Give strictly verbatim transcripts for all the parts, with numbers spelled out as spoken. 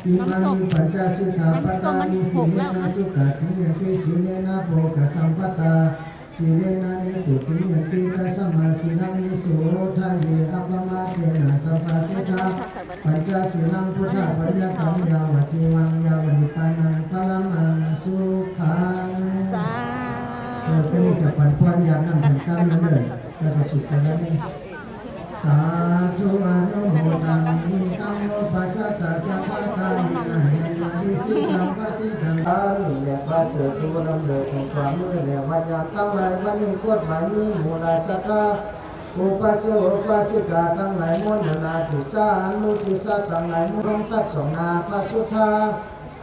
อิมานิปัญจสิกขาปะทานิ สีเลนะสุขัตถิงยันติ สีเลนะโภคสัมปะทา สีเลนะนิพพุติงยันติ ตัสมาสีลังวิโสทะเย อัปปะมาเทนะสัมปะทิฏฐา ปัญจสีลังพุทธะปัญญาตัง ยาวะจีวัง ยาวะนิพพานัง ปะระมังสุขัง สาธุ เออ ก็นี่จะปั๋นพรญาติน้ำแถมกั๋นเน่อ จะได้สุขกั๋นแล้วนี่ สาธุ อนุโมทามิ ตัง โม ปัสสะ ตะ สะ ทะ ทา นิ นะ ยัง ยัง อิ สิ ตัง ปะ ติ ตัง อา นี่แหละประเสริฐผู้นำเลิศแห่งความมืดแห่งวันยามตังหลาย วันนี้กฎหมายมีมูลศรัทธา อุปาสกอุปาสิกาตังหลายมวล นานาทิสา อนุทิสาตังหลายมวล ตัดสองนาพระสุธา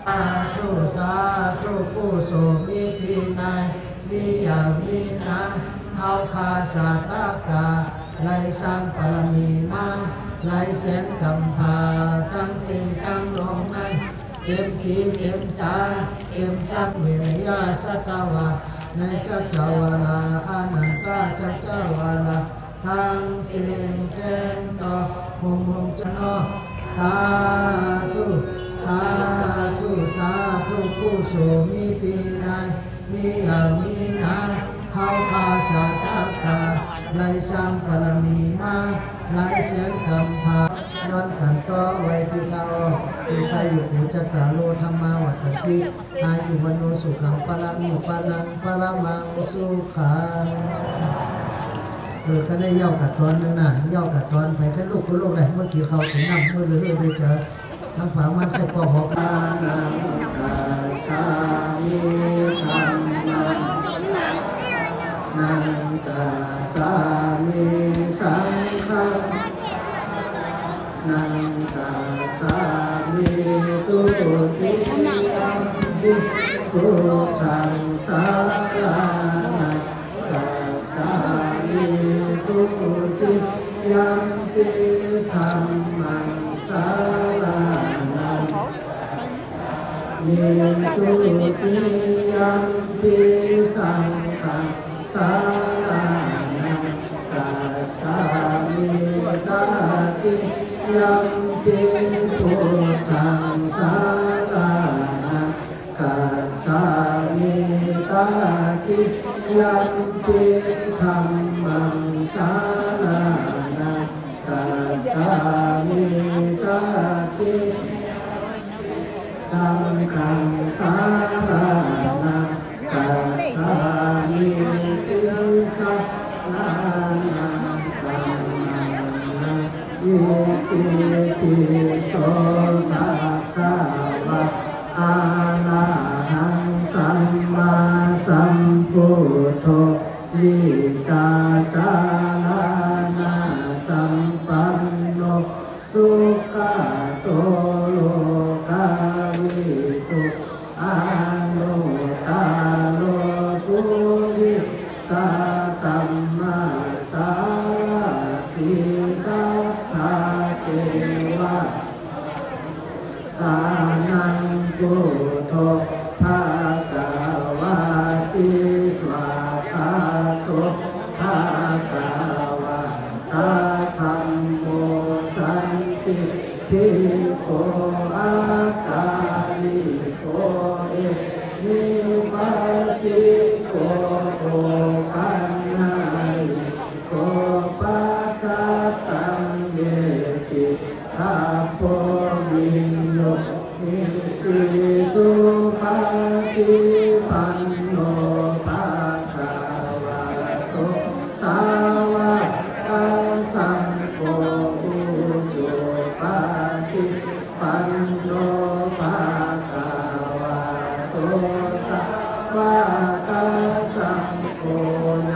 สาธุ สาธุ ผู้โสมีปีนาย มียาวมีนาน เฮาข้าสาธกา ไหลสร้างปารมีมา ไหลแสนกำพร้า ตังสิ้นตังลงใน เจ็มปีเจ็มสาร เจ็มสังเวไนยสัตวา ในจักรวาลา อนันตจักรวาลา ตังสิ้นแดนดอก โฮมโฮมจะนอ สาธุ สาธุ สาธุ ผู้โสมีปีนาย มียาวมีนาน เฮาข้าสาธกา ไหลสร้างปารมีมา ไหลแสนกำพร้า ย้อนกั๋นต่อไว้ตี้เก่า ตี้ใคร่อยู่ ปูชะตาโล ธัมมาวัฑฒันติ อายุ วัณโณ สุขัง พลัง นิพพานัง ปะระมังสุขัง เออ ก็ได้เย้ากั๋นต๋อนนึ่งนะ เย้ากั๋นต๋อนไป ใค่ลูกก็ลูกแหละ เมื่อกิ๋นข้าวกิ๋นน้ำ เมื่อเลือเออได้เจอ ทั้งฝามันใค่ปอหอม นะ ตัสสามิ ธัมมัง นะ ตัสสามิ สังฆัง นะ ตัสสามิ ตุติยัมปิ พุทธัง สะระณัง คัจฉามิ ตุติยัมปิ ธัมมัง สะระณัง คัจฉามิ ตุติยัมปิ สังฆัง สะระณัง คัจฉามิ ตติยัมปิ พุทธัง สะระณัง คัจฉามิ ตติยัมปิ ธัมมัง สะระณัง คัจฉามิ ตติ สังฆัง สะระณัง คัจฉามิ ติสะระณัง ธัมมัง นะ อิติปิโส ภะคะวะ อะระหัง สัมมาสัมพุทโธ วิจจาจารณสัมปันโน สุขะโต โลกาวิทู อนุตตะโร ปุริสะธัมมาสารถิ สัทธาเทวะ สานัง พุทโธ ภะคะวาติ สวากขาโต ภะคะวะตะ ธัมโม สันติ ทิฏฐิโก อะกาลิโก เอหิปัสสิโก โอปันนยิโก ปัจจัตตัง เวทิตัพโพ วินยูหิติ สุปะฏิปันโน ภะคะวะโต สาวะกะสังโฆ อุจุปะฏิ ปันโน ภะคะวะโต สาวะกะสังโฆ ย